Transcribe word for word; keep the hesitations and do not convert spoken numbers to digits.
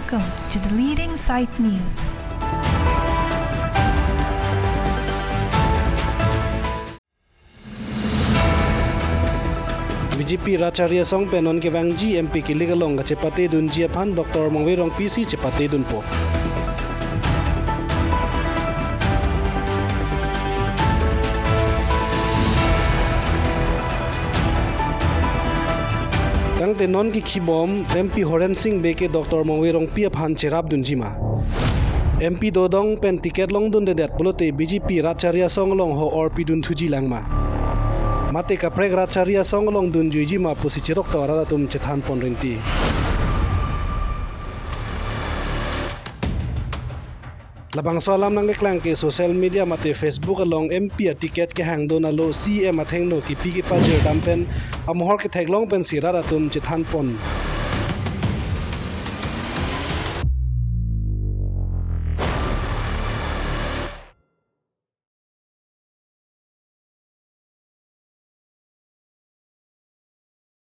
Welcome to the leading site news. B J P Rat Chari Asong pen non kevangji M P kilik along kachepate dunji aphan Doctor Mongve Rongpi si chepate dunpo. Tangte non kikhibom M P Horen Sing Bey ke Doctor Mongve Rongpi aphan cherap dunji ma? M P dodong pen ticket longdundedet pulote B J P Rat Chari Asong along ho orpi dunthuji lang ma? Mate kaprek Rat Chari Asong along dunjuiji ma pusi chirok to arat atum chethan pon rinti. Labangso alam nangkeklang ke social media mate Facebook along M P a ticket kehangdun alo C E M athengno kipi kepajir dam pen amohor ketheklong pensi rat atum chethan pon.